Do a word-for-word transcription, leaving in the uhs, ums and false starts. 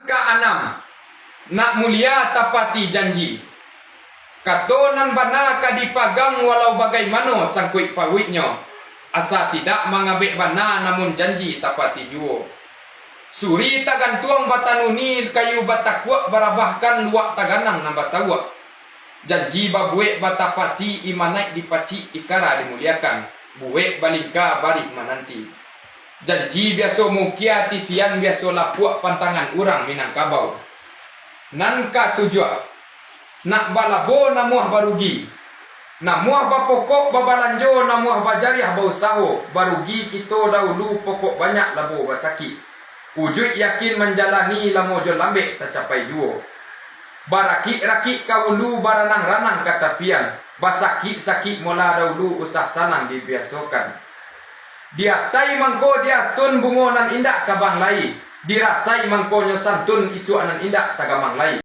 Kaanam, nak mulia tapati janji. Kato nan bana ka dipagang walau bagaimano sangkuik pauiknyo, asa tidak mangabek bana namun janji tapati juo. Suri tagantuang batanuni kayu batakuak barabahkan luak taganang nan basauak. Janji babuek batapati imanaik dipacik ikara dimuliakan, buek balingka barih mananti. Janji biaso mukia titian biaso lapuak pantangan urang Minangkabau. Nan katujuah, nak balabo namuah barugi. Namuah bapokok babalanjo namuah bajariah bausaho, barugi kito dahulu pokok banyak labo basakik. Ujuik yakin manjalani lamo jo lambek tacapai juo. Barakik-rakik ka ulu baranang-ranang ka tapian, basakik-sakik mola dahulu usah sanang dibiasokan. Di atai mangko diatun bungo nan indak kabang lai, dirasai mangkonyo santun isuak nan indak tagamang lai.